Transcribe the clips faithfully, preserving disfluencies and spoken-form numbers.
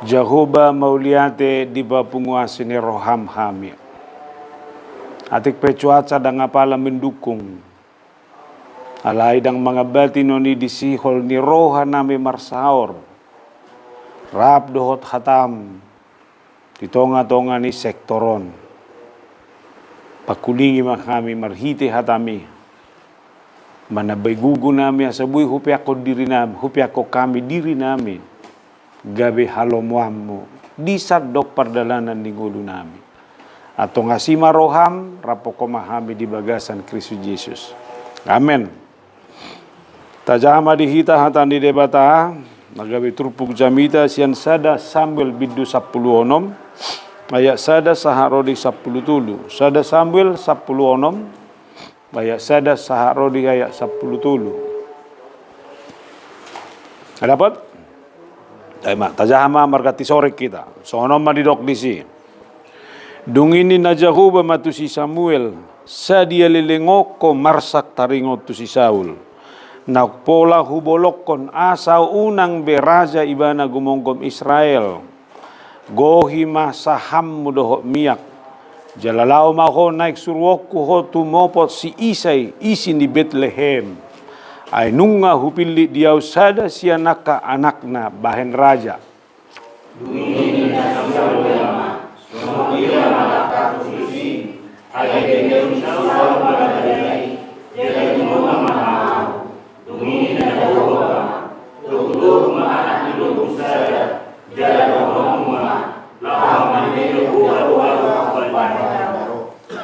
Jahowa, mauliate dipapungu asi ni roham hami. Atik pe cuaca ndang apala mendukung, alai ndang mangambati non i di sihol ni roha nami marsaor rap dohot hatam di tonga-tonga ni sektor on. Pangkulingi ma hami marhite hatami, manambai gogo nami asa boi hupeakkon diri nami, hupeakkon hami diri nami gabe halomoanmu di sandok pardalanan ni ngolu nami. Antong asi ma roham, rampok ma hami di bagasan Kristus Jesus. Amen. Tajaha ma di hita hata ni Debata na gabe turpuk jamita sian sada Samuel bindu sampulu onom, ayat sada sahat ro di sampulu tolu. Sada Samuel sampulu onom, ayat sada sahat ro di ayat sampulu tolu. Dapot? Tajaha ma marganti sorek hita. Songon on ma didok disi. Dung i ninna Jahowa ma tu si Samuel, sadia leleng ho marsak taringot tu si Saul, na pola hubolongkon asa unang be raja ibana gumomgom Israel. Gohi ma sahammu dohot miak, jala laho ma ho naeng suruonku ho tumopot si Isai isi ni Betlehem. Ai nunga hupillit di ahu sada sian angka anakna bahen raja. Dung i ninna Samuel ma, songon dia ma langkathu tusi, ai dibereng Saul ma raja i, jadi nunga ma ahu. Dung i ninna Jahowa ma, togutogu ma anak ni lombu sada, jala dohononmu ma, laho mamilei Jahowa do ahu.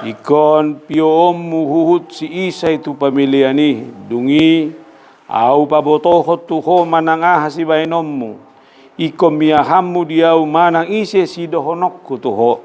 Ingkon pioonmu huhut si Isai tu pamelean i, dung i ahu pabotohon tu ho manang aha sibahenonmu. Ingkon miahanmu di ahu manang ise sidohononku tu ho.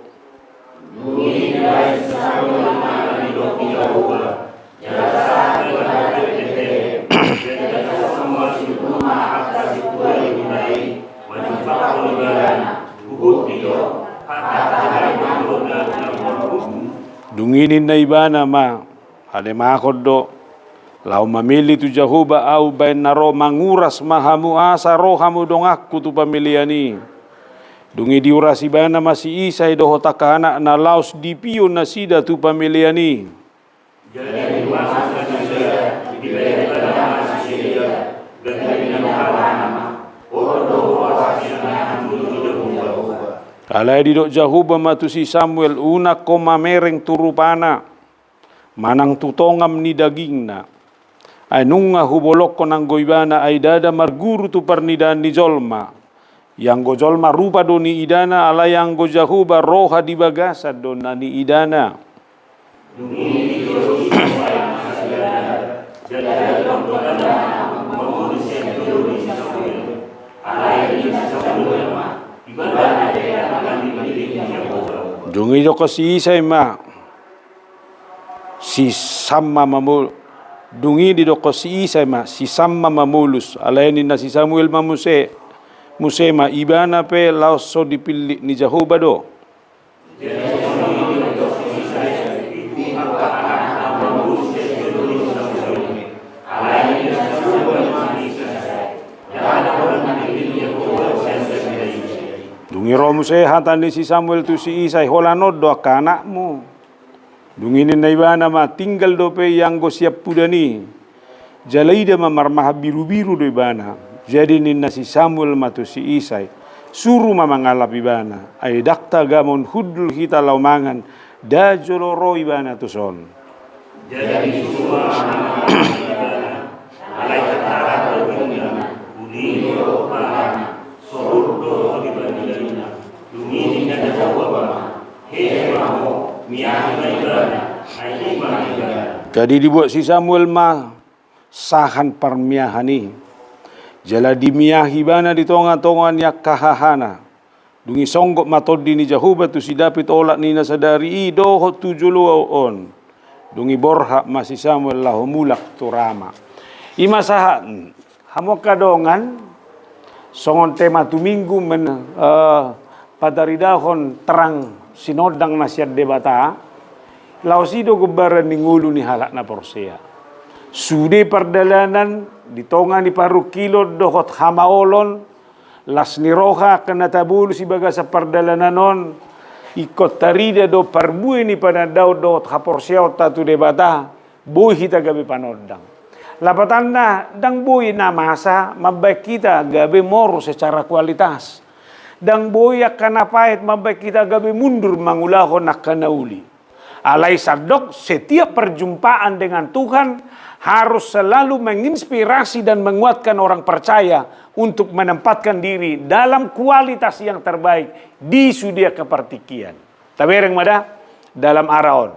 Dung i ninna ibana ma, halemahon do, laho mamele tu Jahowa ahu bahen na ro, manguras ma hamu asa ro hamu donganku tu pamelean i. Dung i diuras ibana ma si Isai dohot angka anakna laos dipio nasida tu pamelean i. Alai didok Jahowa ma tu si Samuel, unang ho mamereng tu rupana manang tu tongam ni dagingna. Ai nunga hubolongkon anggo ibana ai ndada marguru tu parnidaan ni jolma. Ianggo jolma rupa do niidana, alai anggo Jahowa roha di bagasan do na niidana. Dung i didok si Isai ma, si Sam ma mamu-, dung i didok si Isai ma, si Sam ma mamolus, alai ninna si Samuel ma muse, muse ma, ibana pe laos so dipillit ni Jahowa do. Dung i ro muse hata ni si Samuel tu si Isai, holan on do angka anakmu. Dung i ninna ibana ma, tinggal dope ianggo siampudan i. Jala ida ma marmahan birubiru do ibana. Jadi ninna si Samuel ma tu si Isai, suru ma mangalap ibana. Ai ndang tagamon hundul hita laho mangan, nda jolo ro ibana tuson. Jadi suru ma mangalap ibana. Alai tangkas do ibana, uli do ibana, sohor do ibana. Dung i ninna Jahowa ma, hehe ma ho, miahi ma ibana, ai i ma ibana. Jadi dibuat si Samuel ma sahan parmiahan i. Jala dimiahi ibana di tongatonga ni angka hahana. Dung i songgop ma tondi ni Jahowa tu si David olat ni na sadari i dohot tu joloan on. Dung i borhat ma si Samuel laho mulak tu Rama. I ma sahat. Hamu angka dongan, songon tema tu minggu men-, eh, pataridahon terang sinondang na sian Debata, laos i do gombaran ni ngolu ni halak na porsea. Sude pardalanan di tonga ni parungkilon dohot hamaolon, Las ni roha angka na tabolus di bagasan pardalanan on, ingkon tarida do parbue ni panandaon dohot haporseaonta tu Debata, boi hita gabe panondang. Lapatanna, ndang boi na masa mambaen hita gabe moru secara kualitas. Ndang boi angka na paet mambaen hita gabe mundur mangulahon angka na uli. Alai sandok, setiap perjumpaan dengan Tuhan harus selalu menginspirasi dan menguatkan orang percaya untuk menempatkan diri dalam kualitas yang terbaik di sude angka partingkian. Tabereng ma da dalam ara on.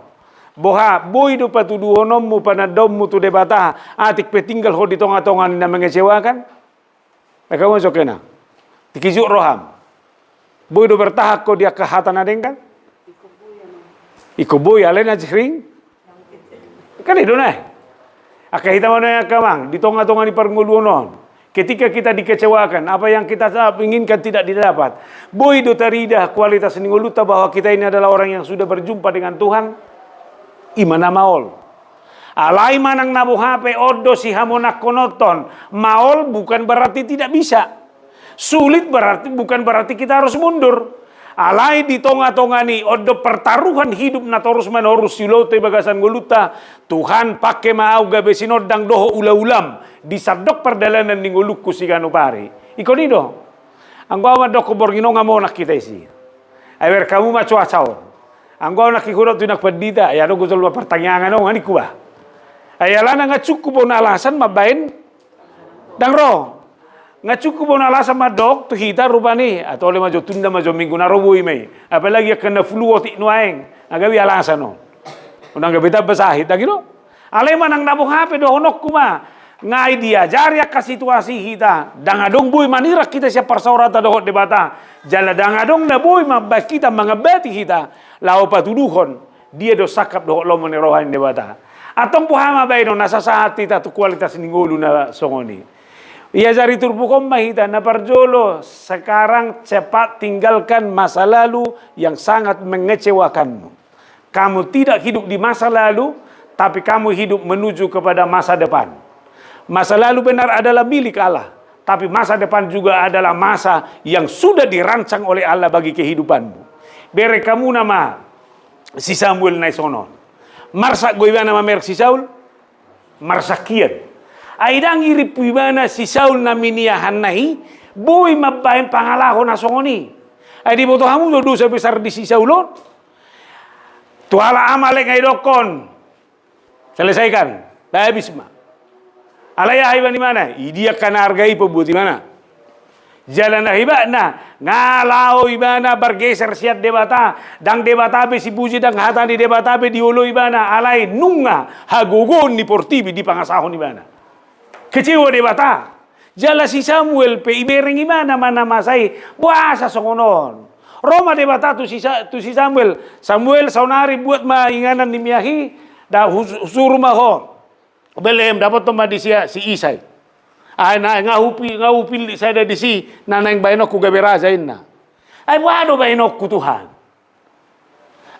Boha, boi do patuduhononmu, panandaonmu tu Debata, atik pe tinggal ho di tongatonga ni na mengecewakan? Eka ma jokena. Tikijut roham. Boi do bertahan ho di angka hata na denggan? Ingkon boi, alai na sering? Kan i do nai. Angka hita ma nuaeng angka amang, di tongatonga ni parngoluon on, ketika kita dikecewakan, apa yang kita inginkan tidak didapat, boi do tarida kualitas ni ngolunta bahwa kita ini adalah orang yang sudah berjumpa dengan Tuhan? I ma na maol. Alai manang na boha pe, on do sihamonangkononta on, maol bukan berarti tidak bisa. Sulit berarti, bukan berarti kita harus mundur. Alai di tongatonga ni on do pertaruhan hidup na torus manorus siulaonta di bagasan ngolunta, Tuhan, pangke ma au gabe sinondang dohot ulaulam di sandok pardalanan ni ngolungku siganup ari. Ingkon i do. Anggo au mandok borngin on nga monang hita disi. Ai bereng hamu ma cuaca on. Anggo au nangkin hudok tu inang pandita, ai adong do jolma partangiangan on, nga ningku ba. Ai alana nga cukup on alasan mambaen ndang ro. Nga cukup on alasan mandok tu hita rupani, atau ole ma jo tunda ma jo minggu na ro boi ma i. Apalagi angka na flu otik nuaeng, nga gabe alasan on. Unang gabe tamba sahit, ndang i do? Alai manang na boha pe dohononku ma, nga i diajari angka situasi hita, ndang adong boi manirang hita sian parsaoranta dohot Debata, jala ndang adong na boi mambaen hita, mangambati hita, laho patuduhon dia do sangkap dohot lomo ni roha ni Debata. Antong boha ma baenon na sasahat hita tu kualitas ni ngolu na songon i? Iajari turpuk on ma hita, na parjolo, sekarang cepat tinggalkan masa lalu yang sangat mengecewakanmu. Kamu tidak hidup di masa lalu, tapi kamu hidup menuju kepada masa depan. Masa lalu benar adalah milik Allah, tapi masa depan juga adalah masa yang sudah dirancang oleh Allah bagi kehidupanmu. Bereng hamu nama si Samuel na i songon on. Marsak do ibana mamereng si Saul? Marsak hian. Ai ndang irimpu ibana si Saul na miniahanna i boi mambaen pangalaho na songon i. Ai diboto hamu do dosa besar di si Saul on? Tu halak Amalek nga didokkon, selesaikan, habis ma. Alai aha ibana, ibana? Idia angka na arga i pambuat ibana. Jala na hebatna, nga laho ibana bergeser sian Debata, ndang Debata be sipuji, ndang hata ni Debata be dioloi ibana, alai nunga hagogoon ni portibi dipangasahon ibana. Kecewa Debata. Jala si Samuel pe ibereng ibana ma na masa i, boasa songon on? Ro ma Debata tu si Sa-, tu si Samuel, Samuel, saonari buat ma inganan ni miak i, da hus-, husuru ma ho Betlehem, dapothon ma disi si Isai. Ai na nga hupi-, nga hupillit sada disi na naeng baenonku gabe raja, ninna. Ai boha do baenonku, Tuhan?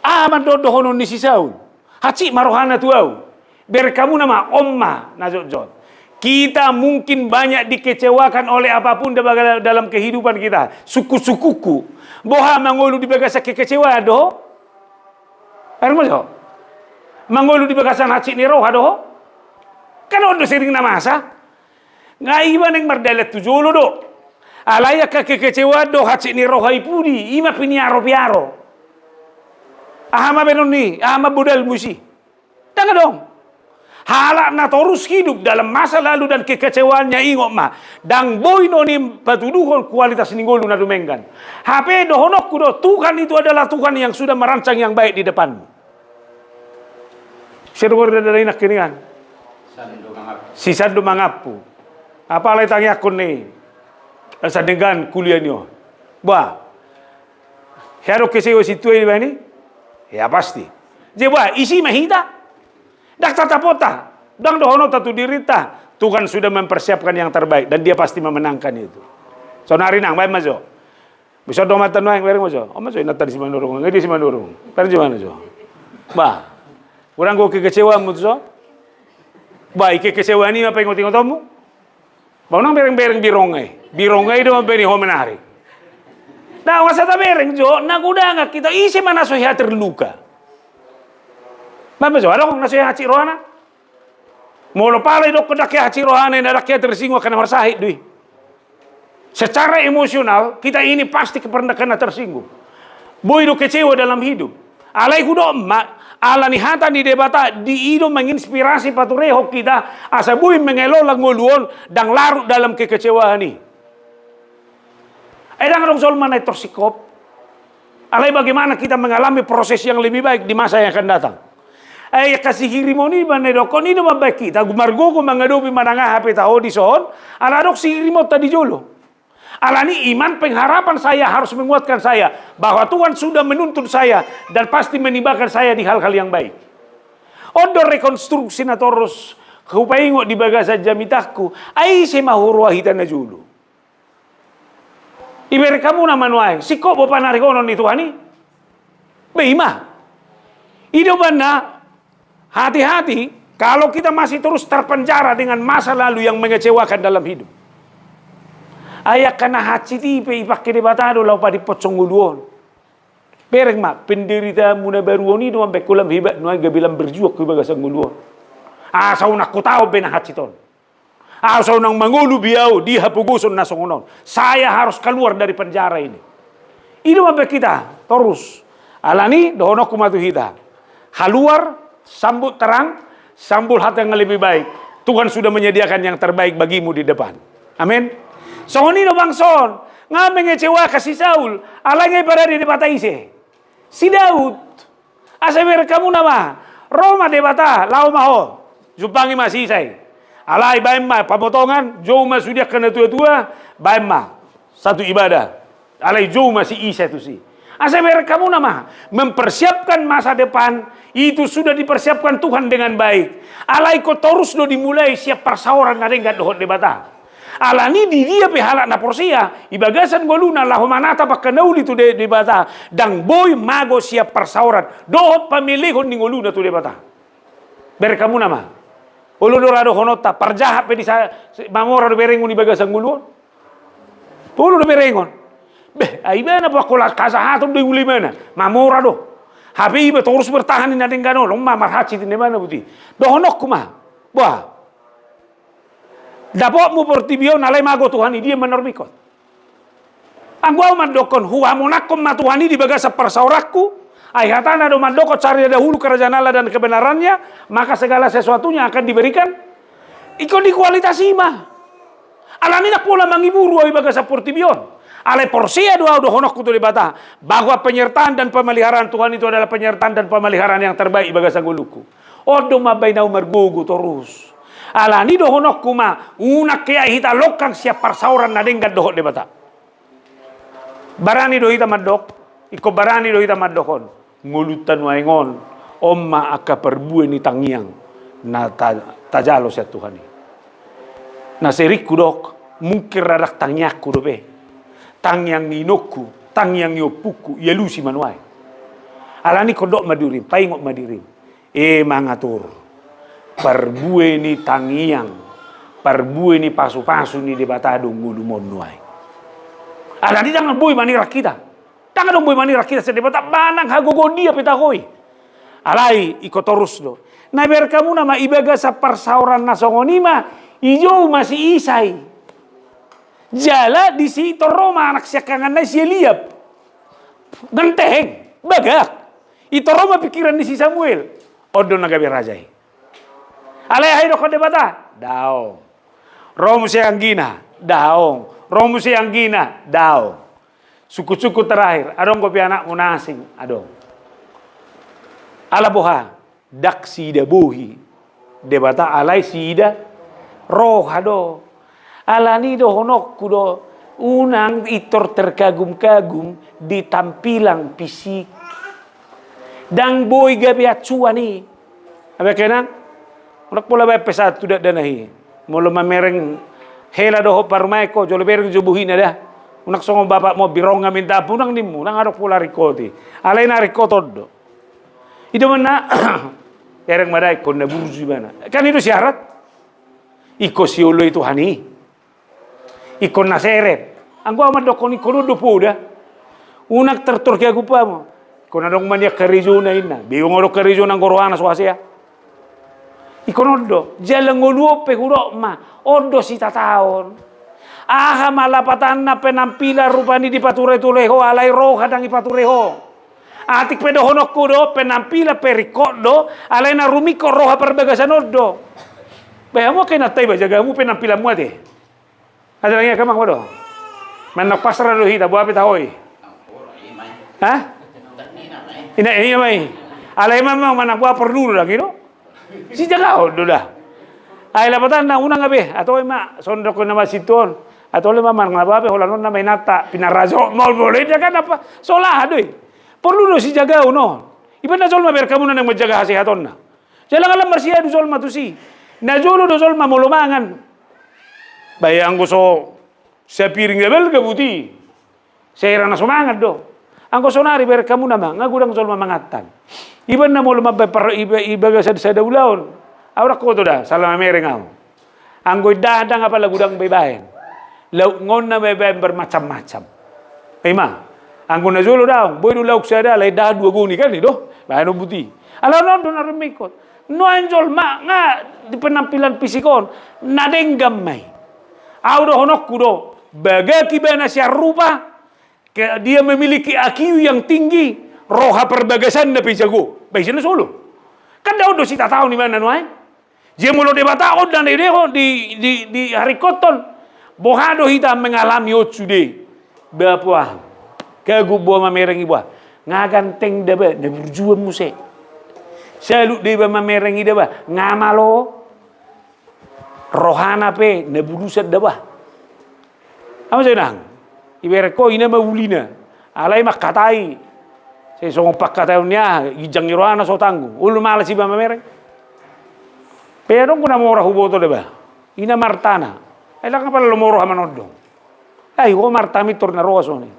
Aha ma dohonon ni si Saul? Hansit ma rohana tu ahu. Bereng hamu nama, on ma na jotjot. Kita mungkin banyak dikecewakan oleh apapun dalam kehidupan kita. Sungkunsungkunku. Boha, mangolu di bagasan kekecewaan do ho? Bereng ma jo. Mangolu di bagasan hansit ni roha do ho? Kan on do sering na masa. Nga iba naeng mardalan tu jolo do. Alai angka kekecewaan do hansit ni roha i pudi, i ma piniaropiaro. Aha ma baenonni, aha ma modalmu disi? Ndang adong. Halak na torus hidup dalam masa lalu dan kekecewaannya, ingot ma, ndang boi noni patuduhon kualitas ni ngolu na dumenggan. Hape dohononku do, Tuhan itu adalah Tuhan yang sudah merancang yang baik di depanmu. Ise do gor dada inang kiningan? Sando mangampu. Si Sando mangampu. Apala i tangiangkon ni sandenggan kuliah ni on. Bah. Hea do kecewa sintua i dibaen i? Ya pasti. Jadi bah, isi ma hita. Ndang tatapota. Ndang dohononta tu dirinta. Tuhan sudah mempersiapkan yang terbaik dan Dia pasti memenangkan itu. Saonari nang, baen ma jo. Bisa do mata nuaeng, bereng ma jo. On ma jo inanta di Simanurung, nga di Simanurung. Bereng jo ma na jo. Bah. Hurang do kekecewaanmu tu so? Bah, i kekecewaan i ma paingotingotonmu? Ba unang bereng-bereng bironga i. Bironga i do mambaen ho menari. Nah, masa tabereng jo, na godang hita, ise ma na so hea terluka. Ba, ba jo, adong na so hea hansit rohana. Molo pala didok ndang hea hansit rohana, na ndang hea tersinggung, akan marsahit do i. Secara emosional, kita ini pasti pernah kena tersinggung. Boi do kecewa dalam hidup. Alai hudok ma, ala ni hata ni Debata, di i do menginspirasi paturehon hita, asa boi mengelola ngolu on, ndang larut dalam kekecewaan i. Ai ndang adong jolma na pintor singkop. Alai bagaimana kita mengalami proses yang lebih baik di masa yang akan datang. Ai angka sihirimon i, ba na didokkon i do mambaen hita margogo mangadopi manang aha pe taho dison, ala adong sihirimonta di jolo. Ala ni iman pengharapan saya harus menguatkan saya bahwa Tuhan sudah menuntun saya dan pasti menimbakan saya di hal-hal yang baik. On do rekonstruksi na torus hupaingot di bagasan jamitangku, ai ise ma huroha hita na jolo. Ibereng hamu na ma nuaeng, singkop do panarihonon ni Tuhan i. Be i ma. I do umbahen na, hati-hati kalau kita masih terus terpenjara dengan masa lalu yang mengecewakan dalam hidup. Ai angka na hansit i pe dipangke Debata do laho padimpothon ngolu on. Bereng ma, penderitaanmu na baru on i do mambaen ho lam hebat nuaeng, gabe lam berjuang ho di bagasan ngolu on. Asa unang hutaon be na hansit on. Asa unang mangolu be ahu di hapogoson na songon on. Saya harus keluar dari penjara ini. I do mambaen hita torus. Ala ni dohononku ma tu hita. Haluar, sambut terang, sambut hal yang lebih baik. Tuhan sudah menyediakan yang terbaik bagimu di depan. Amin. Songon i do bangso on. Nga mengecewakan si Saul. Alai nga diparade Debata ise? Si Daud. Asa ibereng hamu na ma, ro ma Debata, laho ma ho, jumpangi ma si Isai. Alai baen ma pamotongan, jou ma sude angka na tua-tua, baen ma satu ibadah. Alai jou ma si Isai tusi. Asa ibereng hamu na ma, mempersiapkan masa depan itu sudah dipersiapkan Tuhan dengan baik. Alai ingkon torus do dimulai sian parsaoran na denggan dohot Debata. Ala ni di dia pe halak na porsea, di bagasan ngoluna laho manatap angka na uli tu De-, Debata, ndang boi mago sian parsaoran dohot pamelehon ni ngoluna tu Debata. Bereng hamu na ma. Olo do ra dohononta, parjahat pe di sa-, mamora do berengon di bagasan ngolu on. Olo do berengon. Beh, ai ibana pe anggo las hajahaton do diula ibana. Mamora do. Hape iba torus bertahan di na denggan on, on ma marhansit ibana, buti. Dohononku ma. Bah. Dapotmu portibi on, alai mago Tuhan i, dia manormingkon? Anggo ahu mandokkon, huhamonangkon ma Tuhan i di bagasan parsaoranku, ai hatana do mandok, cari dahulu kerajaan Allah dan kebenarannya, maka segala sesuatunya akan diberikan. Ingkon di kualitas i ma. Ala ni ndang pola mangiburu ahu di bagasan portibi on. Alai porsea do ahu dohononku tu Debata, bahwa penyertaan dan pemeliharaan Tuhan itu adalah penyertaan dan pemeliharaan yang terbaik di bagasan ngolungku. On do mambaen ahu margogo torus. Ala ni dohononku ma, unang hea hita longkang sian parsaoran na denggan dohot Debata. Barani do hita mandok, ingkon barani do hita mandok on. Ngolunta nuaeng on, on ma angka parbue ni tangiang na ta-, tajalo sian Tuhan i. Na seringku dok, mungkin ra ndang tangiangku dope. Tangiang ni inongku, tangiang ni ompungku, dialusi ma nuaeng. Ala ni ingkon dok ma dirim, paingot ma dirim. E mangatur. Parbue ni tangiang, parbue ni pasupasu ni Debata do ngolum on nuaeng. Ala ni ndang boi manirang hita. Ndang adong boi manirang hita sian Debata manang hagogoon dia pe taho i. Alai ingkon torus do. Na ibereng hamu na ma, di bagasan parsaoran na songon i ma dijou ma si Isai. Jala disi pintor ro ma anak siangkanganna i si Eliab. Ganteng, bagak. Pintor ro ma pingkiran ni si Samuel. On do na gabe raja i. Alai aha didokkon Debata? Daong. Ro muse anggina? Daong. Ro muse anggina? Daong. Sungkun-sungkun terakhir, adong dope anakmu na asing? Adong. Ala boha? Ndang siida bohi Debata, alai siida roha do. Ala ni dohononku do, unang pintor terkagum-kagum di tampilan fisik. Ndang boi gabe acuan i. Abe kena, unang pola baen pe sahat tu dakdanak i. Molo mamereng hela dohot parumaen ho, jolo bereng jo bohina da. Unang songon bapakmu, bironga minta ampun, unang nimmu, unang adong pola ringkot i. Alai na ringkot on do. I do umbahen na, bereng ma da, ingkon na burju ibana. Kan i do syarat. Ingkon sioloi Tuhan i. Ingkon na serep. Anggo au mandokkon ingkon on do poda. Unang tortor keagup hamu. Ingkon adong ma nian karejona inna. Bingung adong karejona anggo rohana so hasea. Ingkon on do. Jala ngolu on pe hudok ma. On do sitataon. Aha ma lapatanna penampilan rupani dipature-ture ho alai roha ndang ipature ho. Atik pe dohononku do, penampilan pe ringkot do, alai na rumingkot roha parbagasan on do. Bae hamu angka inanta i ba jagamu penampilanmu ate. Ate lagi akam angka do. Manang pasrah do hita, boha pe taho i. Ha? Ina, ina ma i. Alai ma, ma, manang boha porlu do lagi do. Sijagaon do da. Ai lapatanna unang abe, atau ma sondok na masituon. Atau le ma manang na boha pe holan on nama inanta, pinarajo, mol mol inda kan apa. Solah do i. Porlu do sijagaon on. Iba na jolma berkamu na naeng manjaga hasehatonna. Jala nga lam marsiadu jolma tusi. Na jolo do jolma molo mangan. Bae anggo so sapiring na balga buti. Sai ra na so mangan do. Anggo sonari berkamu nama, nga godang jolma mangantan. Iba na molo mambaen par, iba, iba sada, sada ulaon. Au rangkoto da, sala mamereng au. Anggo indahan ndang apala godang be ibaen. Lauk nga on nama ibaen bermacam-macam. Ima. Anggo na jolo daong, boi do lauk sada, alai indahan dua goni kan i do. Baen on buti. Alana on do na rumingkot. Nuaeng jolma nga di penampilan fisik on. Na denggan ma i. Au dohononku do. Bagak ibana sian rupa. Ke, dia memiliki I Q yang tinggi, roha perbagasanna pe jago. Bae ise na solo. Kan daon do sitataon ibana nuaeng. Jia molo Debata on ndang na idaon di, di, di haringkothon. Boha do hita mengalami on sude. Ba boha. Keagup boha mamereng i boha. Nga ganteng da ba, na burjuan muse. Salut da iba mamereng i da ba, nga malo. Rohana pe na bulusan da ba. Ama sai nang. Ibereng ho ina ma ulina. Alai mangkatai. Sai songon pangkataion ni aha, ginjang ni rohana so tanggung. Olo malas iba mamereng. Pe adong do na mora huboto da ba. Ina martana. Ai lak apala lomo roha manondong. Ai ho marta mintor na roa songon i.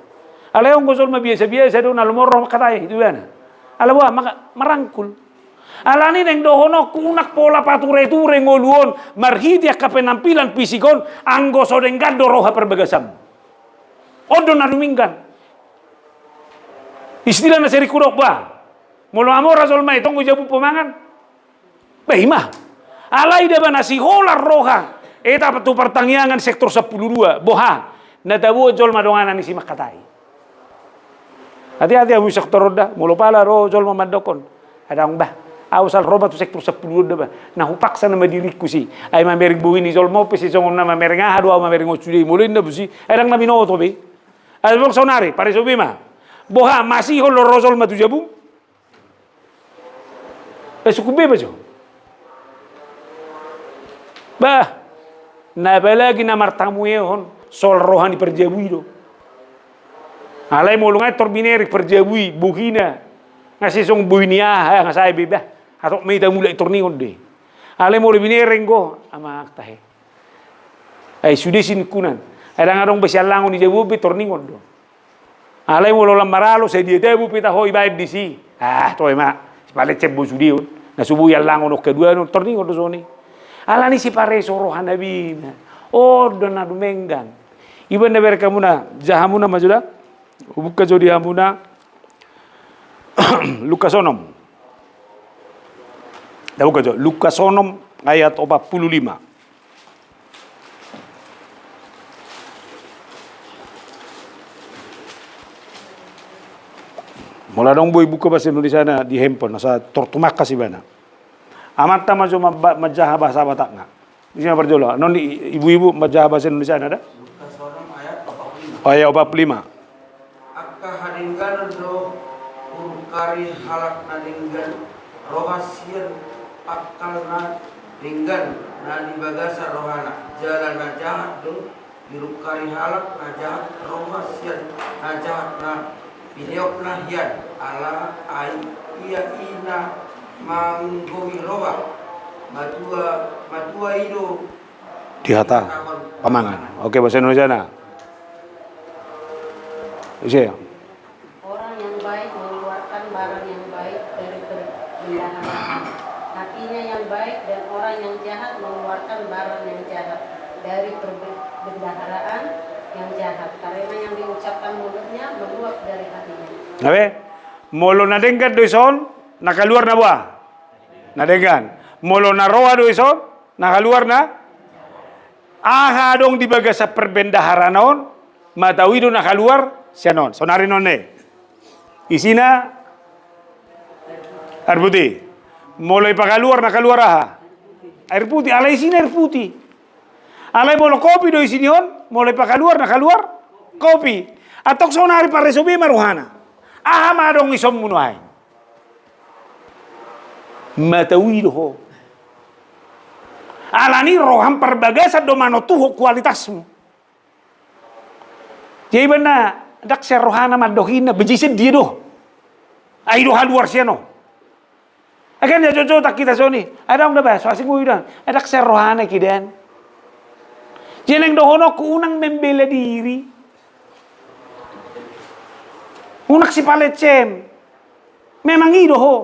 Alai anggo jolma biasa-biasa do na lomo roha mangkatai tu ibana. Ala boha maka marangkul. Alani naeng dohononku unang pola pature-ture ngolu on marhite angka penampilan fisik on anggo so denggan do roha perbagasan. On do na duminggan. Istilah na sering hudok ba. Molo amora jolma i tong do jabu pe mangan. Ba ima. Alai da ba na siholan roha. Eta tu partangiangan sektor sampulu dua. Boha. Na taboan jolma donganan i si mangkatai. Hati-hati hamu sektor on da. Molo pala ro jolma mandokkon. Adong ba. Au sal ro ba tu sektor sampulu dua on da ba. Na hupaksa nama diringku si. Ai mamereng bohi ni jolma on pe si songon na mamereng aha do au mamereng on sude. Molo inna busi. Ai ndang na binoto be. Ai bang sonari. Pareso be ma. Boha. Masihol do ro jolma tu jabu. Eh, suku be ba jo. Bah, na apalagi na martamuehon soal roha ni parjabu i do. Alai molo nga tor binereng parjabu i bohina. Nga sisong bohi ni aha, nga sae be bah. Atok ma hita mulak i tor ningon do i. Alai molo binereng do, amang tahe. Ai sude siningkunan. Ai ndang adong be siallangon i jabu be tor ningon do. Alai molo lam maralo sadia tabu pe taho ibaen disi. Ah, toe ma. Sipalecen bo sude on. Na so boi allangon on haduan on tor ningon do songon i. Alani sipareso rohana be ima. On do na dumenggan. Iba na bereng hamuna, jaha hamuna ma jo da. Hubuka jo di hamuna. Lukas onom. Tabuka jo, Lukas onom ayat opat pulu lima. Molo adong boi buka bahasa Indonesiana di handphone, asa tor tumangkas ibana. Amanta ma jo ma-, manjaha bahasa Batakna. Isi ma parjolo. Non i-, ibu-ibu manjaha bahasa Indonesiana da? Lukas onom ayat opat pulu lima. Oh iya, opat pulu lima. Angka hadengganon do hurungkari halak na denggan roha sian pangkal na denggan na di bagasan rohana, jala na jahat do dirungkari halak na jahat roha sian na jahat na pineopna hian, alai ia i na manggohi roha, matua, matua i do di hata pamangan. Oke, bahasa Indonesiana. Ise. Orang yang baik mengeluarkan barang yang baik dari per-, bendahara hatinya yang baik, dan orang yang jahat mengeluarkan barang yang jahat dari perbe-, Perbendaharaan yang jahat, karena yang diucapkan mulutnya meluap dari hatinya. Abe, molo na denggan do ison, na kaluar na boha? Na denggan. Molo na roha do ison, na kaluar na? Aha adong di bagasan perbendaharaan on, mataui do na kaluar sian on. Sonari non ne. Isina air putih. Molo ipakaluar, na kaluar aha? Air putih. Alai isina air putih. Alai molo kopi do isi ni on, molo ipakaluar, na kaluar kopi. Antong sonari pareso be ma rohana. Aha ma adong isonmu nuaeng? Mataui do ho. Alani roham parbagasan do manontuhon kualitasmu. Jadi ibaen na ndang sian rohana mandok inna, bejisen dia do. Ai do haluar sian on. Akan ya jojo tak kita soni. Adong da bah, so asing uyu da. Ndang sian rohana kidan. Jeneng dohononku unang membela diri. Unang si palecem. Memang i do ho.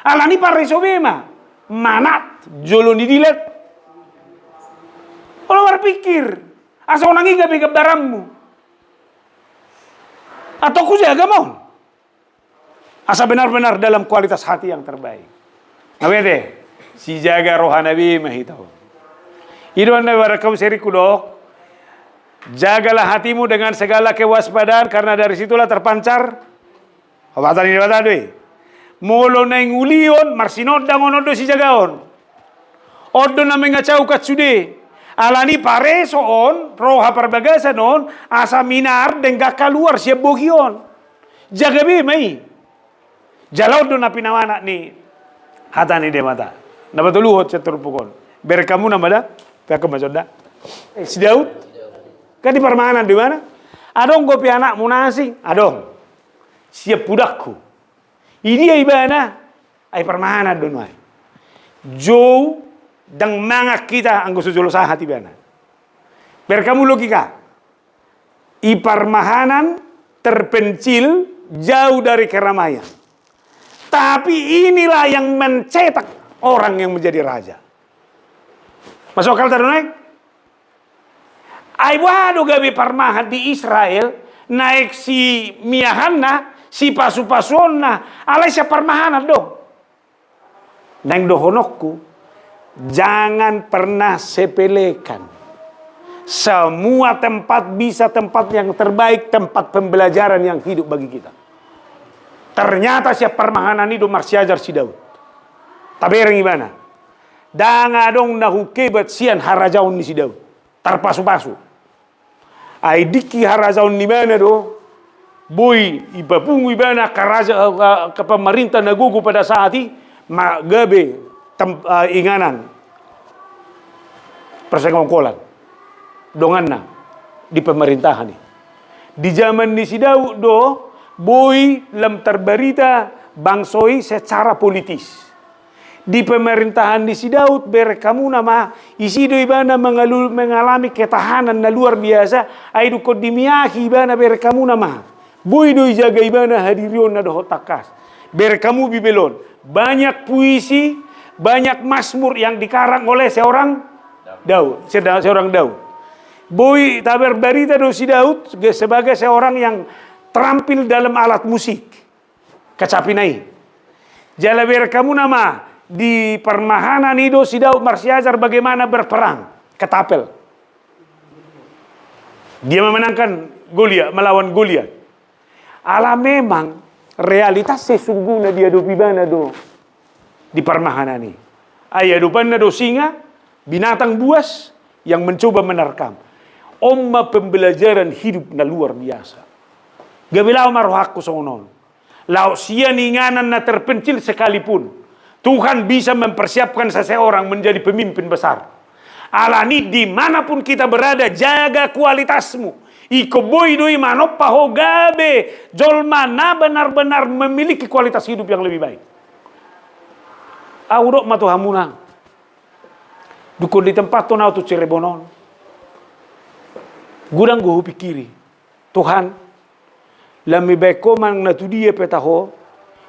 Alani pareso be ma. Manat jolo ni dilat. Olo marpikir. Asa unang i gabe gambaranmu. Antong hujaga ma on. Asa benar-benar dalam kualitas hati yang terbaik. Na bete, sijaga rohana be ma hita on. I do na ibaratkan seri kudok. Jagalah hatimu dengan segala kewaspadaan, karena dari situlah terpancar hobatan ni Debata do i. Molo naeng ulion, marsinondang on, on do sijagaon. On do na mengacaukan sude. Alani pareso on, roha parbagasan on, asa minar denggan kaluar sian bohi on. Jaga be ma i. Jala on do na pinamanat ni hata ni Debata. Na patoluhon sian turpuk on. Bereng hamu nama da, peakku ma sonda. Eh, si Daud. Kan di parmahanan do ibana. Adong dope anakmu na asing, adong. Sian pudangku. Idia ibana, ai parmahanan do nuaeng. Jou ndang mangan hita anggo so jolo sahat ibana. Bereng hamu logika. I parmahanan terpencil, jauh dari keramaian. Tapi inilah yang mencetak orang yang menjadi raja. Masuk akal ta do nuaeng? Ai boha do gabe parmahan di Israel, naeng simiahanna, sipasupasuonna, alai sian parmahanan do. Naeng dohononku, jangan pernah sepelekan. Semua tempat bisa tempat yang terbaik, tempat pembelajaran yang hidup bagi kita. Ternyata sian parmahanan i do marsiajar si Daud. Tabereng ibana. Ndang adong na hungkebat sian harajaon ni si Daud. Tarpasupasu. Ai dingki harajaon ni ibana do, boi ipapungu ibana karaja, eh, eh, ke pemerintah na gogo pada saat i, ma gabe tem-, eh, inganan persengkongkolan donganna di pemerintahan i. Di zaman ni si Daud do, boi lam terberita bangso i secara politis. Di pemerintahan ni si Daud, bereng hamu nama, isi do ibana mengalu-, mengalami ketahanan na luar biasa, ai dungkon dimiahi ibana, bereng hamu nama. Boi do ijaga ibana hadirionna dohot tangkas. Bereng hamu Bibel on. Banyak puisi, banyak mazmur yang dikarang oleh seorang Daud, seda-, seorang Daud. Boi taberbarita do si Daud ge-, sebagai seorang yang terampil dalam alat musik. Kacapina i. Jala bereng hamu nama, di parmahanan i do si Daud marsiajar bagaimana berperang. Ketapel. Dia memenangkan Goliat, melawan Goliat. Ala memang realitas sesungguhna diadopi ibana do di parmahanan i. Ai adopanna do singa, binatang buas yang mencoba menerkam. On ma pembelajaran hidup na luar biasa. Gabe laho ma rohangku songon on. Laho sian inganan na terpencil sekalipun, Tuhan bisa mempersiapkan seseorang menjadi pemimpin besar. Alani di mana pun kita berada, jaga kualitasmu. Ingkon boi do i manompa ho gabe jolma na benar-benar memiliki kualitas hidup yang lebih baik. Ahu dok ma tu hamuna. Dungkon ditempathon ahu tu Cirebon on. Godang do hupikiri. Tuhan, lam ibaen ho manang na tu dia pe taho,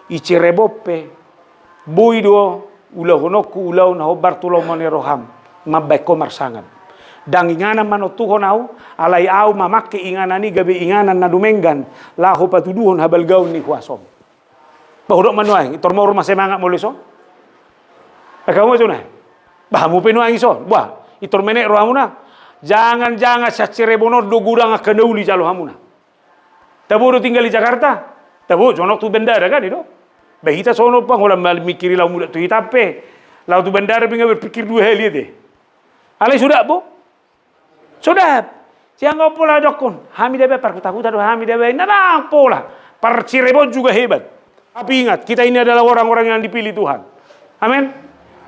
i Cirebon pe, boi do ulahononku ulaon na hombar tu lomo ni roham, mambaen ho marsangap. Ndang inganan manontuhon ahu, alai ahu mamangke inganan i gabe inganan na dumenggan, laho patuduhon habalgaon ni huasom. Bah, hudok ma nuaeng, i tor maur ma semangat molo ison. Eh, hamu ma sonai. Bah, hamu pe nuaeng ison. Bah, i tor menek rohamuna. Jangan-jangan sian Cirebon on do godang angka na uli jalo hamuna. Tabo do tinggal di Jakarta? Tabo, jonok tu bandara kan i do. Bah, hita songon on pang, holan mamikiri laho mulak tu hita pe. Laho tu bandara pe nga berpikir dua hali ate. Alai sudah bo. Sudah. Sian on pola dokkon, hami da bah parhutahuta do hami da bah. Inna ndang pola. Par Cirebon juga hebat. Tapi ingat, kita ini adalah orang-orang yang dipilih Tuhan. Amin.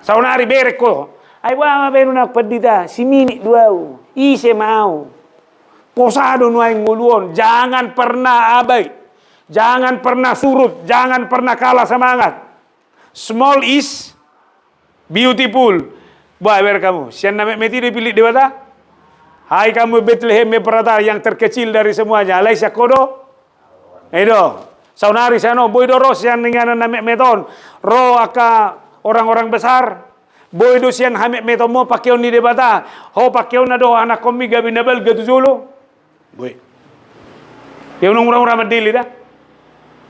Saonari bereng ho. Ai boha ma baenonna, Pandita, si Minik do ahu. Ise ma ahu. Posa do nuaeng ngolu on. Jangan pernah abai. Jangan pernah surut. Jangan pernah kalah semangat. Small is beautiful. Bah, bereng hamu. Sian na metmet i do dipillit Debata. Hai kamu Betlehem Efrata yang terkecil dari semuanya. Alai sian ho do. I do. Saonari sian on, boi do ro sian inganan na metmet on. Ro angka orang-orang besar. Boi do sian hametmetonmu pangkeon ni Debata. Ho pangkeonna do anakkonmi gabe na balga tu jolo. Boi. Ia unang murah-murah mandele da.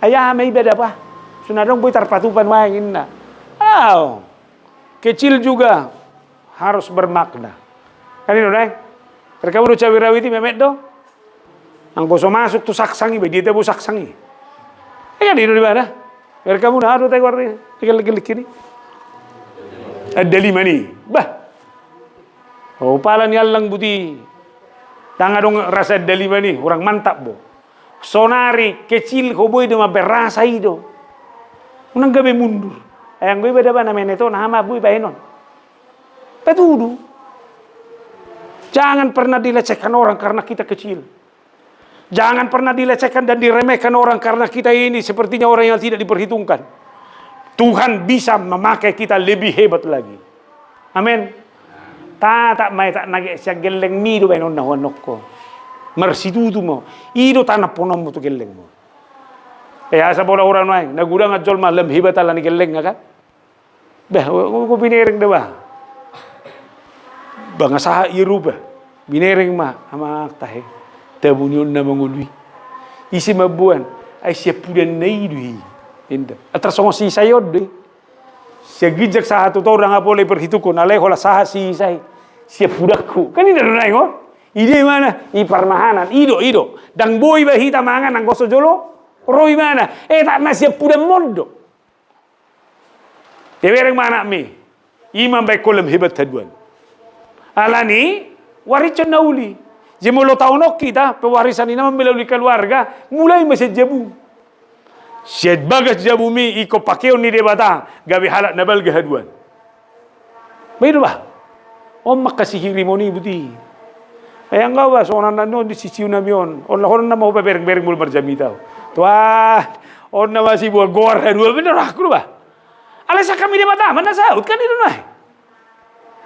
Ai aha ma iba da bah. Songon adong boi tarpatupa nuaeng inna. Au. Kecil juga harus bermakna. Kan i do, Nay? Bereng hamu do cabai rawit i, metmet do. Anggo so masuk tu saksang i, bah, dia tabo saksang i. Ia kan i do di mana? Bereng hamu na do tai warna gelek-gelek ini. Andaliman i. Bah. Oh, pala ni allang buti. Ndang adong rasa andaliman i, hurang mantap bo. Sonari kecil ho boi do mambaen rasa i do. Unang gabe mundur. Ai anggo iba da bah na metmet on, aha ma boi baenon. Patudu. Jangan pernah dilecehkan orang karena kita kecil. Jangan pernah dilecehkan dan diremehkan orang karena kita ini sepertinya orang yang tidak diperhitungkan. Tuhan bisa memakai kita lebih hebat lagi. Amin. Tatap ma i, tak nage sian gellengmi do baenonna huanonko. Marsitutu ma. I do tanamhononmu tu gellengmu. Eh, asa pola hurang nuaeng. Na godang jolma lam hebat ala ni gellengna kan. Bah, ho, ho, ho binereng da bah. Bah, nga sahat ia rupa. Binereng ma, amang tahe. Tabo ni on na mangolu i. Ise mamboan? Ai siampudanna i do i. Inda. Antar songon si Isai on do i. Sian ginjang sahat tu toru ndang pola diparhitungkon, alai holan sahat si Isai. Siampudanku. Kan inda do nuaeng on. I do imana, i parmahanan. I do, i do. Ndang boi bah hita mangan anggo so jolo ro imana. Eh, tak na siampudanmon do. Ia bereng ma anakmi. I mambaen ho lam hebat haduan. Alani, warishon na uli. Jadi molo taonon hita, pewarisan i na mambela uli keluarga, mulai ma sian jabu. Sian bagas jabumi ingkon pangkeon ni Debata, gabe halak na balga haduan. Bah, i do bah. On ma angka sihirimon i buti. Ai anggo bah, songon na on di sisiu nami on. On lahonon nama ho bah bereng-bereng molo marjamita ho. Tuah, on nama siboan goar haduan, bener aku do bah. Alai sian hami Debata ma na saut, kan i do nuaeng.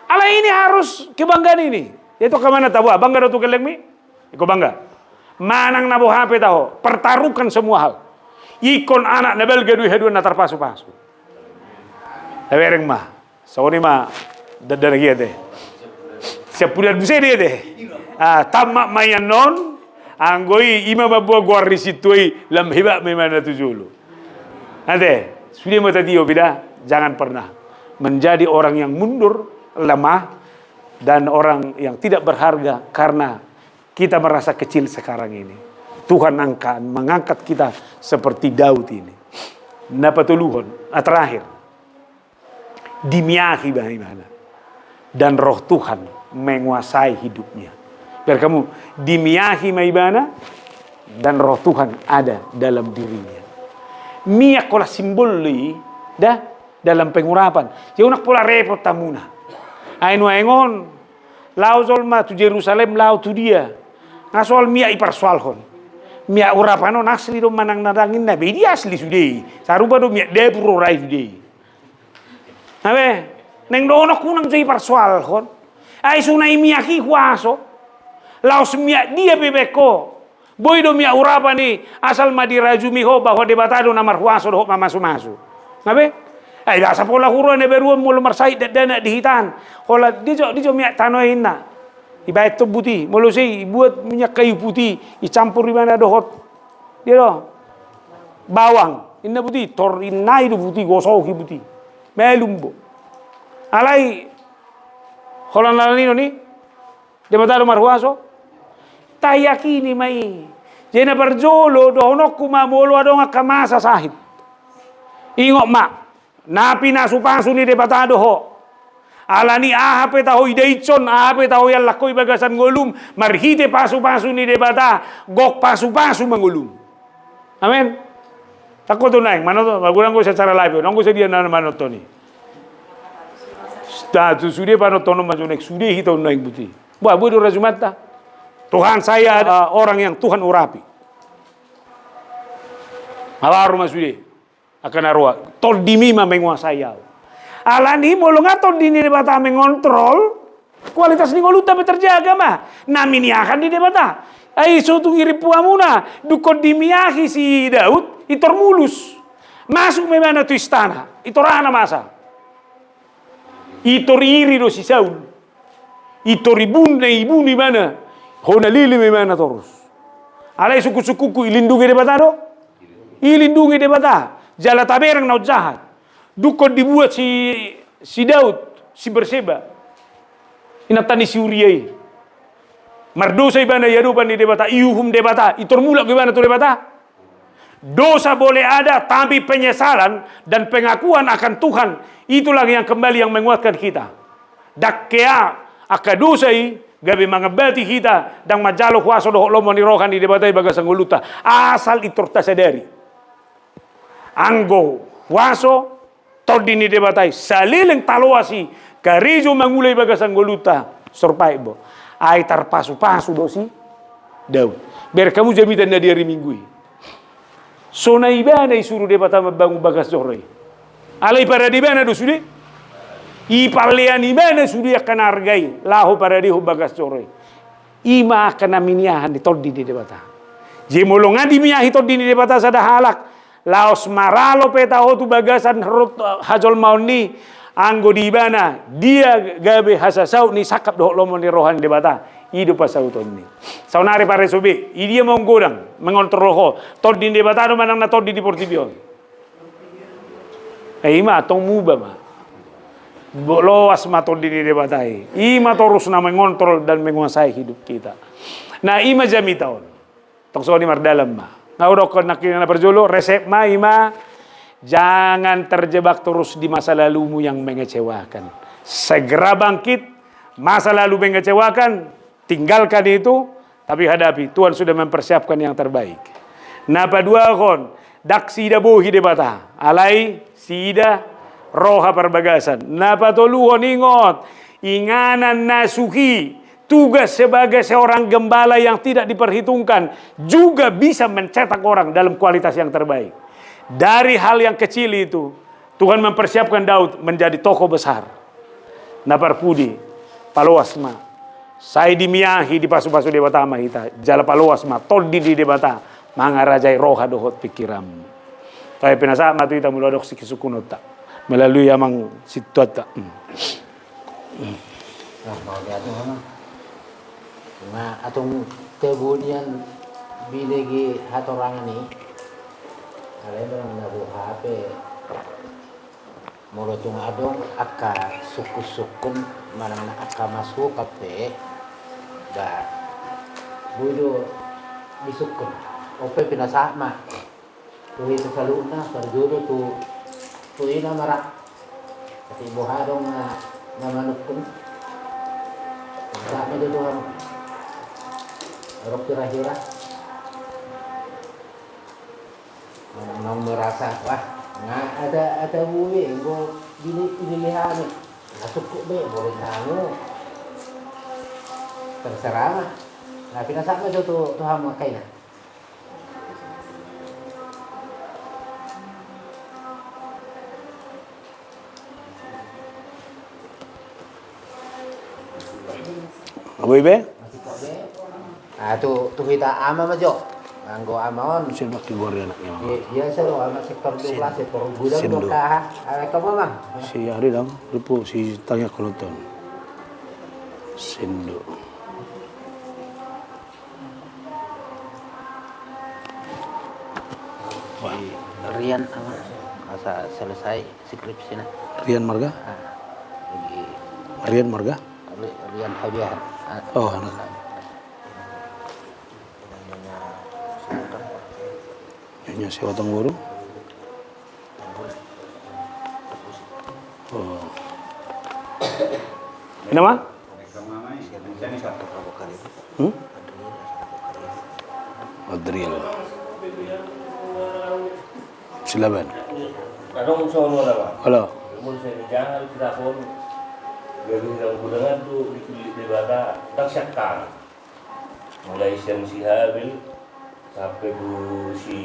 Alai ini harus kebanggaan ini. Ia tu angka manat tabo, bangga do tu gellengmi? Ingkon bangga. Manang na boha pe taho, pertaruhkan semua hal. Ingkon anak na balga do i haduan na tarpasupasu. Tabereng ma. Songon i ma, dandana gia te. Siampudan muse dia te. Ah, tamat ma i annon, anggo i, i ma mamboan goar ni sintua i, lam hebat ma imana tu jolo. Ate, sude ma tatio pe da, jangan pernah menjadi orang yang mundur, lemah, dan orang yang tidak berharga karena kita merasa kecil sekarang ini. Tuhan angkat, mengangkat kita seperti Daud ini. Na patoluhon, ah, terakhir. Dimiahi ma ibana. Dan Roh Tuhan menguasai hidupnya. Bereng hamu, dimiahi ma ibana, dan Roh Tuhan ada dalam dirinya. Miak holan simbol do i, da, dalam pengurapan. Jadi unang pola repot hamuna. Ai nuaeng on, laho jolma tu Jerusalem, laho tu dia. Nga soal miak diparsoalhon. Miak urapan on asli do manang na ndang inna, bah i dia asli sude i. Sarupa do miak dapur ro ra i sude i. Abe, naeng dohononku unang jo diparsoalhon. Ai so na i miak i huaso. Laos miak dia pe baen ho. Boi do miak urapan i, asal ma dirajumi ho bahwa Debata do na marhuaso dohot mamasumasu. Abe? Ai asa pola huroa na baru on molo marsahit dakdanak di hita an. Holan dia jo, dia jo miak tano i inna. Ibaen tong buti, molo sai ibuat minyak kayu putih, icampur ibana dohot, dia do, bawang, inna buti, tor innai do buti, gosohi buti. Malum bo. Alai, holan na nidok ni Debata do marhuaso. Tayakini ma i. Jadi na parjolo, dohononku ma molo adong angka masa sahit. Ingot ma, na pinasupasu ni Debata do ho. Alani aha pe taho idaishon, aha pe taho iallak ho i bagasan ngolum, marhite pasupasu ni Debata, gok pasupasu ma ngolum. Amen. Tangko tu naeng, manoto, magulang ko secara live, nonggo sedia na manonton i. Sta, tu sude panontonon ma jo naeng, sude hita on naeng buti. Buat, buat do ra Jumanta. Tuhan, saya ada orang yang Tuhan urapi. Mabaru ma sude. Angka na roa, tondimi ma menguasai au. Alani molo nga tondi ni Debata mengontrol, kualitas ni ngolunta pe terjaga ma. Na miniahan ni Debata. Ai so tung irimpu hamuna, dungkon dimiahi si Daud, itor mulus. Masuk ma ibana tu istana, itor aha na masa. Itor iri do si Saul. Itor ibun na ibunu ibana. Hona lele ma ibana torus. Alai sungkun-sungkunku, ilindungi Debata do? Ilindungi Debata. Jala tabereng na on jahat. Dungkon dibuat si, si Daud, si Berseba. Inanta ni si Uria i. Mardosa ibana i adopan ni Debata, iuhum Debata, itor mulak ibana tu Debata. Dosa boleh ada, tapi penyesalan dan pengakuan akan Tuhan, itulah yang kembali yang menguatkan kita. Dang hea angka dosa i gabe mangambati hita, dang manjalo huaso dohot lomo ni roha ni Debata i bagasan ngolunta. Asal intor tasadari. Anggo huaso, tondi ni Debata i, saleleng taloas i, karejo mangula i bagasan ngolunta, sorpaek bo. Ai tarpasupasu do si Daud. Bereng hamu jamita na di ari Minggu i. So na ibana isuru Debata mambangun bagas joro i. Alai parade ibana do sude. Ipallean ibana sude angka na arga i, laho paradehon bagas joro i. I ma angka na miniahan ni tondi ni Debata. Jadi molo nga dimiahi tondi ni Debata sada halak, laos maralo pe taho tu bagasan rut-, hajolmaon ni, anggo di ibana, dia gabe hasasaut ni sangkap dohot lomo ni roha ni Debata. I do pasautonna i. Saonari pareso be, i dia ma umgodang, mengontrol ho, tondi ni Debata do manang na tondi di portibi on. Eh, i ma, tong muba ma. Bo-, loas ma tondi ni Debata i. I ma torus na mengontrol dan menguasai hidup kita. Nah, i ma jamita on. Tong songon i mardalan ma. Nga hudokkon nangkin na parjolo, resep ma i ma, jangan terjebak terus di masa lalumu yang mengecewakan. Segera bangkit, masa lalu mengecewakan, tinggalkan itu, tapi hadapi. Tuhan sudah mempersiapkan yang terbaik. Na paduahon, dang siida bohi Debata, alai siida roha parbagasan. Na patoluhon, ingot, inganan na suhi, tugas sebagai seorang gembala yang tidak diperhitungkan juga bisa mencetak orang dalam kualitas yang terbaik. Dari hal yang kecil itu, Tuhan mempersiapkan Daud menjadi tokoh besar. Na parpudi, paloas ma. Sai dimiahi, dipasupasu Debata ma hita, jala paloas ma tondi ni Debata mangarajai roha dohot pingkiranmu. Tahe pinasahat ma tu hita molo adong sisungkunonta melalui amang sintuanta. Hmm. Hmm. Nah, mau diatur, Amang. Nga antong tabo nian binege hatorangan i. Alai manang na boha pe, molo tung adong angka sungkun-sungkun manang na angka masukan pe, ba, boi do disungkun. On pe pinasahat ma tu hita saluhutna, parjolo tu, tu ina ma ra. Tapi boha adong na, na manungkun. Asa ma jo Tuhan. Rok hira-hira. Nang merasa, wah, nga ada, ada bue, enggo bini, bini hami. Na sungkun be, boleh kamu. Terserah ma. Na pinasahat ma jo tu, tu hamu angka ina. Boi be? Ah, tu, tu hita ama ma jo. Anggo ama on. Sendok di gua anaknya, Mama. Bi-, biasa lo, ama sektor dua belas, sektor gudang. Sendok. Doka, ah, kamu, Mang. Si Ari dang, rupu si tanya kolonton. Sendok. Wah. Rian apa? Asa selesai skripsina. Rian Marga? Ah, lagi. Rian Marga? Ri-, Rian Hadiah. Ah, oh, anak. Nyonya Sewa Tangguru. Oh. Ini mah? Hmm? Adriel. Silaban. Adong songon on, Bang. Halo. Mun saya jangan kita pun, jadi yang kudengar tuh di, di Debata, tak siapkan. Mulai sian si Habil sampai tu si,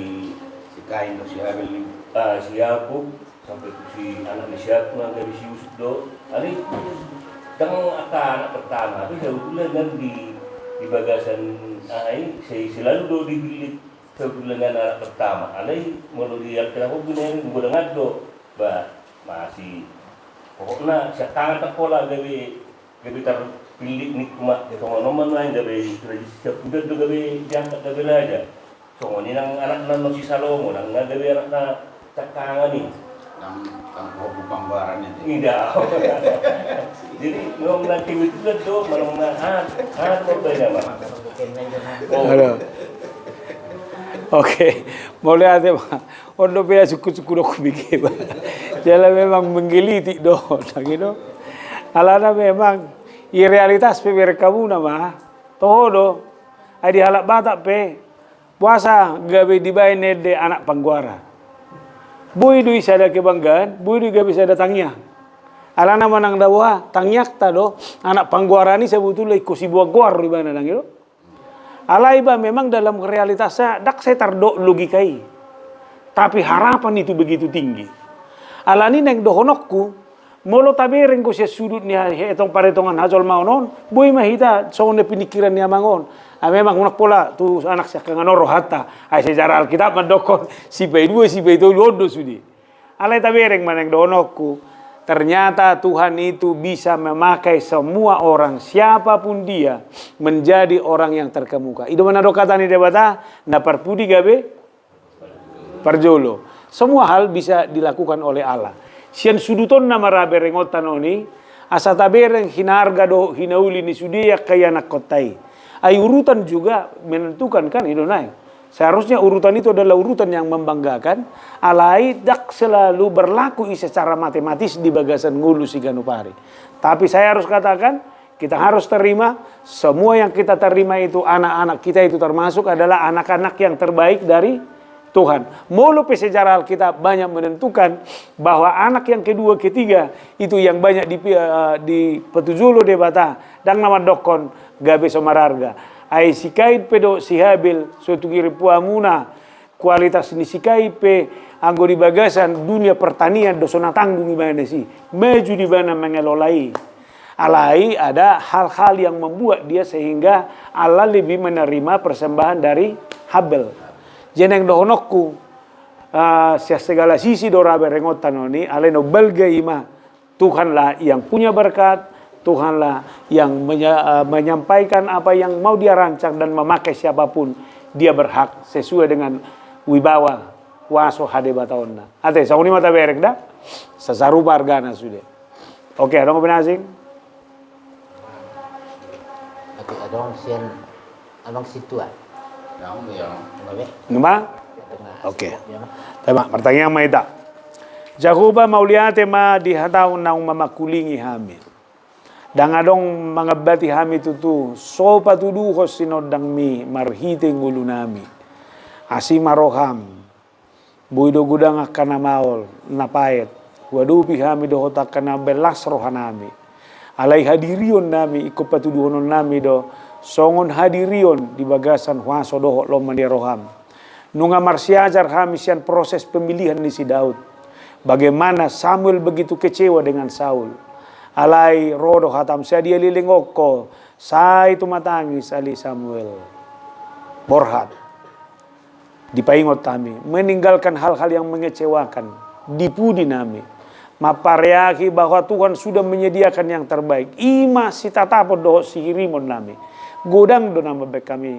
si Kain, tu si Habil, ah, si Yakub, sampai tu si anak ni si Yakub, na gabe si Yusuf do. Alai, dang angka anak pertama, tapi sebetulnya kan di, di bagasan, ah, i, si, selalu do dipilih sebetulnya kan anak pertama. Alai, molo di Alkitab on, benar, gue dengar do, bah, masih, pokoknya, siapkan tak pola gabe Gabe tarpillit ni kumak, songon on ma nuaeng gabe tradisi siap udan do gabe diangkat gabe raja. Songon i nang anakna na si Salomo, nang na gabe anakna cakkangan i. Nang, nang hobu panggoaran i. Ida. Jadi, memang nanti itu kan do, memang na, ah, ah, kok beda, Bang. Oh. Halo. Oke, mauliate ma. On do pe sungkun-sungkun on hubege, Bang. Jala memang menggelitik do, na gitu. Alana memang, i realitas pe bereng hamuna ma, toho do, ai di halak Batak pe, boasa gabe dibaen ende anak panggoaran. Boi do i sada kebanggaan, boi do i gabe sada tangiang. Alana manang da boha, tangiangta do, anak panggoaran i sebetulna ingkon siboan goar do ibana, na gitu. Alai ba memang dalam realitasna ndang sai tardok logika i. Tapi harapan itu begitu tinggi. Alani naeng dohononku, molo tabereng do sian sudut ni ha-, etong paretongan hajolmaon on, boi ma hita songon na pinikiran ni amang on. Ah, memang unang pola tu anak siangkangan on rohanta. Ai sejarah Alkitab mandokkon, sipaidua, sipaitolu on do sude. Alai tabereng ma naeng dohononku, ternyata Tuhan itu bisa memakai semua orang, siapapun dia, menjadi orang yang terkemuka. I do ma na didok hata ni Debata, na parpudi gabe parjolo. Semua hal bisa dilakukan oleh Allah. Sian sudut on nama ra berengonta on i, asa tabereng hinarga dohot hinauli ni sude angka ianakkonta i. Ai urutan juga menentukan kan, i do naeng. Seharusnya urutan itu adalah urutan yang membanggakan, alai ndang selalu berlaku i secara matematis di bagasan ngolu siganup ari. Tapi saya harus katakan, kita harus terima, semua yang kita terima itu, anak-anak kita itu termasuk adalah anak-anak yang terbaik dari Tuhan. Molo pe sejarah Alkitab banyak menentukan bahwa anak yang kedua, ketiga itu yang banyak di, eh, dipatujolo Debata, ndang na mandokkon gabe so mararga. Ai si Kain pe dohot si Habil, so tung i ripuamuna, kualitas ni si Kain pe anggo di bagasan dunia pertanian do so na tanggung ibana i, maju do ibana mengelola i. Alai ada hal-hal yang membuat dia sehingga Allah lebih menerima persembahan dari Habil. Jadi naeng dohononku, ah, sian segala sisi do ra berengonta on i, alai na umbalga i ma, Tuhanlah yang punya berkat, Tuhanlah yang menya-, eh, menyampaikan apa yang mau Dia rancang dan memakai siapapun, Dia berhak sesuai dengan wibawa kuaso hadebataonna. Ate, songon i ma tabereng da? Sasarupa argana sude. Oke, adong pe na asing? Oke, adong sian Amang Sintua. Nunga? Oke. Tema, martangiang ma hita. Jahowa, mauliate ma di hataM naung mamangkulingi hami. Ndang adong mangambati hami tutu, so patuduhon sinondangMi marhite ngolunami. Asi ma rohaM. Boi do godang angka na maol, na paet, huadopi hami dohot angka na las rohanami. Alai hadirionnami ingkon patuduhononnami do, songon hadirion di bagasan huaso dohot lomba ni rohaM. Nunga marsiajar hami sian proses pemilihan ni si Daud. Bagaimana Samuel begitu kecewa dengan Saul. Alai ro do hataM, sadia leleng on Ho, sai tumatangis ale Samuel. Borhat. Dipaingot hami, meninggalkan hal-hal yang mengecewakan di pudi nami. Mampareahi bahwa Tuhan sudah menyediakan yang terbaik. I ma sitatapon dohot sihirimon nami. Godang do na mambaen hami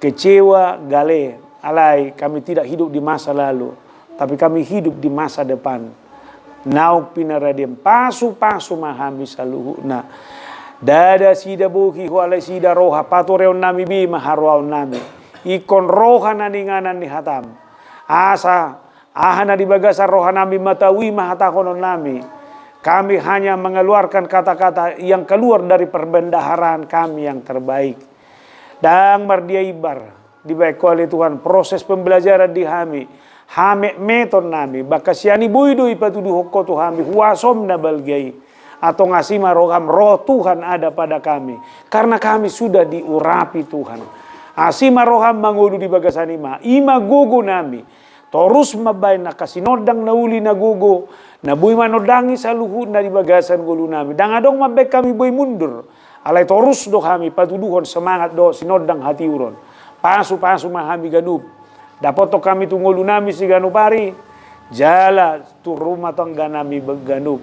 kecewa, gale, Alai kami tidak hidup di masa lalu, tapi kami hidup di masa depan. Naung pinaradian, pasu-pasu ma hami saluhutna. Ndada sida bohi Ho, alai sida roha, patureonnami be ma haroaonnami. Ingkon roha na ninganan ni hatam. Asa aha na di bagasan rohanami, mataui ma hatahononnami. Kami hanya mengeluarkan kata-kata yang keluar dari perbendaharaan kami yang terbaik. Ndang mardia imbar dibaen Ho ale Tuhan proses pembelajaran di hami, hametmetonnami, bahkan sian i boi do ipatuduhon Ho tu hami huasoM na balga i. Antong asi ma rohaM, Roh Tuhan ada pada kami, karena kami sudah diurapi Tuhan. Asi ma rohaM mangolu di bagasan i ma, i ma gogonami. Torus mambaen angka sinondang na uli na gogo, na boi manondangi saluhutna di bagasan ngolunami. Ndang adong mambaen hami boi mundur. Alai torus do hami patuduhon semangat dohot sinondang hatiuron. Pasu-pasu ma hami ganup. Dapothon hami tu ngolunami siganup ari, jala tu rumah tangganami be-, ganup.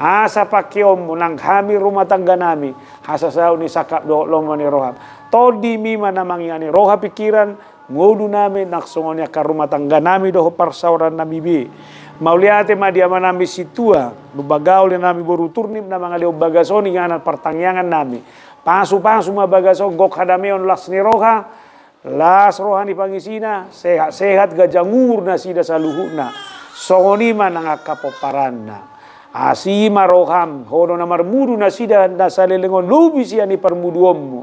Asa pangkeonMu nang hami rumah tangganami, hasasaut ni sangkap dohot lomo ni rohaM. TondiMi ma na mangihani roha pikiran, ngolunami, nang songon i angka rumah tangganami dohot parsaorannami be. Mauliate ma di Amanami Sintua, Lumban Gaol, Inanami Boru Turnip, na mangalehon bagas on inganan partangiangannami. Pasu-pasu ma bagas on, gok hadameon, las ni roha, las roha ni pangisina, sehat-sehat, ganjang umur nasida saluhutna. Songon i ma nang angka pomparanna. Asi ma rohaM, Ho do na marmudu nasida na saleleng on lobi sian i parmuduonMu.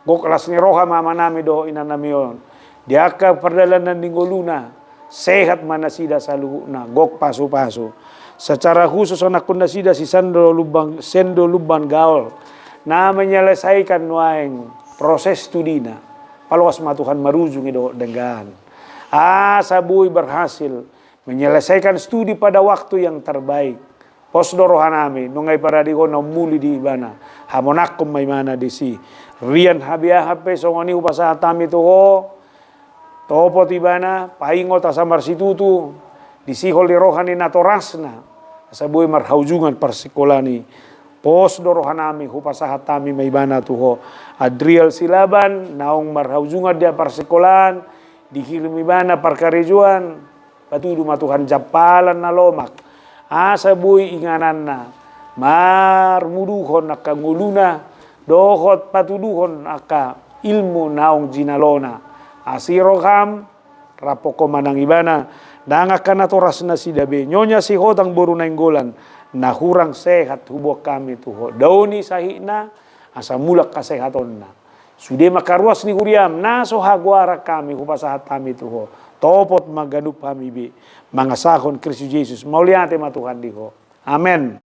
Gok las ni roha ma amanami dohot inanami on. Di angka pardalanan ni ngoluna, sehat ma nasida saluhutna, gok pasu-pasu. Secara khusus anakkonNasida si Sendo Lumban, Sendo Lumban Gaol, na menyelesaikan nuaeng proses studina. Paloas ma Tuhan marujung i dohot denggan. Asa boi berhasil menyelesaikan studi pada waktu yang terbaik. Pos do rohanami, nunga iparade Ho na ummuli di ibana. Hamonangkon ma ibana disi. Rian habeahan pe songon i hupasahat hami tu Ho. Topot ibana, paingot asa marsitutu, disihol di roha ni natorasna. Asa boi marhaujungan parsikolaan i. Pos do rohanami, hupasahat hami ma ibana tu Ho. Adriel Silaban, naung marhaujungan di parsikolaan, dihirim ibana parkarejoan, patudu ma Tuhan jampalan na lomak, asa boi ingananna marmuduhon angka ngoluna, dohot patuduhon angka ilmu naung jinalona. Asi roham, rampok Ho ma nang ibana, nang angka natorasnasida be, Nyonya Sihotang boru Nainggolan, na hurang sehat huboan hami tu Ho. Daoni sahitna, asa mulak hasehatonna. Sude ma angka ruas ni huriam, na so hagoaran hami, hupasahat hami tu Ho. Topot ma ganup hami be, mangasahon Kristus Jesus. Mauliate ma Tuhan di Ho. Amen.